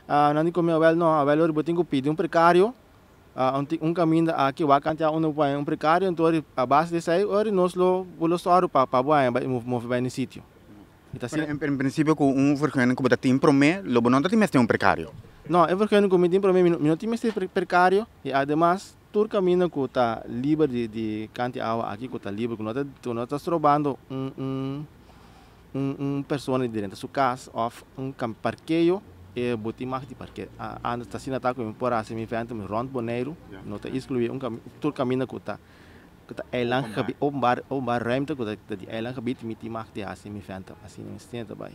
Nan di ku mi, Awèl no, awèl ora bo tin ku pidi un prekario, un kaminda aki wak antia unda bo haña un prekario, anto ora a base di esei ora nos lo bo lo sòru pa pa bo haña bai move bai na e sitio. I ta asina. Pero en prinsipio ku un vergunning ku bo ta tin promé lo bo no ta tin mester un prekario? No, e vergunning ku mi tin promé mi no tin mester prekario i ademas tur kaminda ku ta liber di di kanti awa aki ku ta liber ku no ta ku no ta strobando un un un un persona di drenta su kas òf un parkeo e bo tin mag di parkea. Anda ta asina ta ku mi por hasi mi venta mi rònt Boneiru no ta iskluí un tur kaminda ku ta ku ta eilandgebied openbaar openbaar ruimte ku ta di eilandgebied mi tin mag di hasi mi venta asina mi stin ta bai.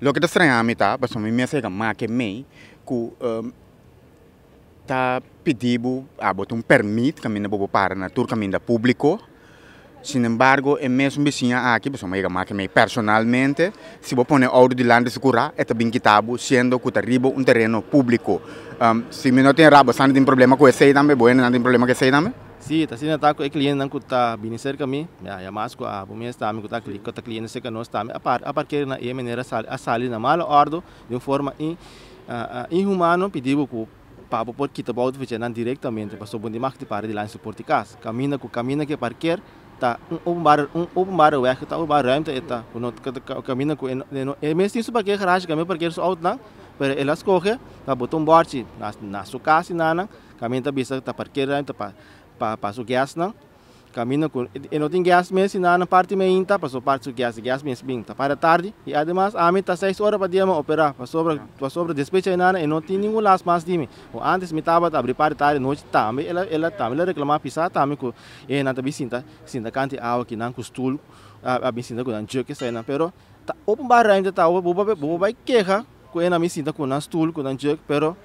Loke ta straña mi ta pasobra mi mes a yega make mei ku ta pidi bo abo ta un permit kaminda bo por para na tur kaminda públiko. Sin embargo e mesun bisiña aki, pasobra mi a yega maki mei personalmente, si bo pone outo dilanti su kurá e ta bin kita bo siendo ku ta riba un tereno públiko. Si mi no tin raba bo tin problema ku esei tambe? Bo hendenan tin problema ku esei tambe? Sí, ta asina ta ku e klientenan ku ta bini serka mi, ya ya mas ku abo mes tambe ku ta ku ta kliente serka nos tambe a a parkera na e manera a sali na mala òrdu di un forma inhumano pidi bo ku pa bo por kita bo auto fecha nan directamente pasobra bo no tin mag di para dilanti su porta di cas. Caminda cu caminda ke parkeer ta un openbare un openbare weg ta openbare ruimte e ta cu no caminda cu e no e mes tin su parkeer garage caminda parkeer su autonan pero el a scoge pa bota un borchi na su cas y nan caminda ta bisa ta parkeer ruimte pa pa su guestnan. Kaminda ku e no tin gas mes i nada na parti meinta pasobra parti su gas e gas mes bin ta para tardi i ademas ami ta seis ora pa dia mi opera pasobra pasobra despues dje nada e no tin ningun las mas di mi ku antes mi tabata abri parti tardi nochi tambe el a el a tambe el a reklama pisa tambe ku e nan ta bin sinta sinta kanti awa kinan ku stul a bin sinta ku nan juk eseinan pero ta openbaar ruimte ta bo bo bo bai keha ku e nan bin sinta ku nan stul ku nan juk pero.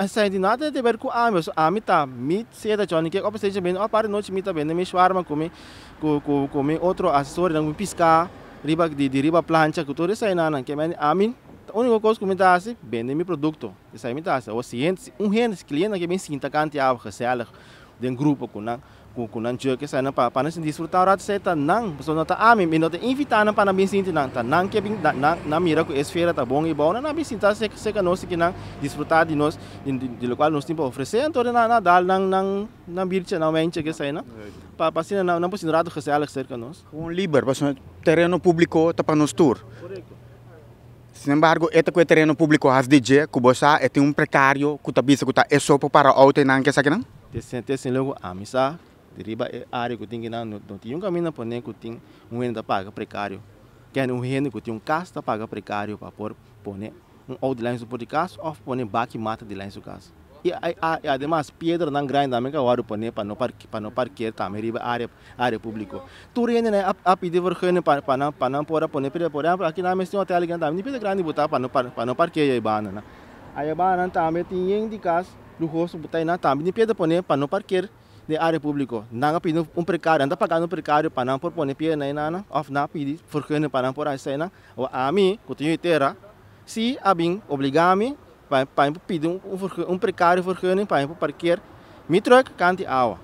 Esei di nada te ber ku ami, pasobra ami ta mi seda Johnny Cake ora esei bende aparte nochi mi ta bende mi shawarma ku mi ku ku ku mi otro asesorionan ku mi piská riba di di riba plancha ku tur eseinan ke men ami ta uniko kos ku mi ta hasi bende mi produkto esei mi ta hasi awor si hende si un hende si klientenan ke bin sinta kanti awa gesellig den grupo ku nan Ku ku nan jurk esei nan pa pa nan sin disfrutá un ratu esei ta nan pasobra no ta ami mi no ta invitá nan pa nan bin sinti nan ta nan ke bin nan nan nan mira ku e esfera ta bon i bou nan nan bin sinta serka serka nos i nan disfrutá di nos di di lokual nos tin pa ofresé anto nan nan dal nan nan nan birchi nan wentje ke esei nan pa pa asina nan nan por sinti un ratu gesellig serka nos. Gewoon liber pasobra tereno públiko ta pa nos tur. Sin embargo e ta ku e tereno públiko has di dje ku bo sa e tin un prekario ku ta bisa ku ta e so por para outo einan ke esakinan? Te sin luego ami sa di riba e área ku tin kinan no tin un kaminda pone ku tin un hende ta paga prekario. Kende un hende ku tin un kas ta paga prekario pa por pone un outo dilanti su por di kas òf pone baki mata dilanti su kas. I ademas piedranan grandi tambe ka wòrdu pone pa no pa no parker tambe riba área área públiko. Tur hendenan a pidi vergunning pa pa nan pa nan por a pone piedra. Por ehèmpel aki nan mes tin hotèl aki tambe tin piedra grandi botá pa no pa no parker ei bandanan. Aya bandanan tambe tin yen di kas luhoso botá einan tambe tin piedra pone pa no parker den área públiko. Nan a pidi un prekario, nan ta pagando un prekario pa nan por pone piedra na einan òf nan a pidi vergunning pa nan por hasi eseinan. Awor ami ku tin yu tera si a bin obligá mi Pa mi por pidi un prekario vergunning pa mi por parkeer mi truck kant di awa.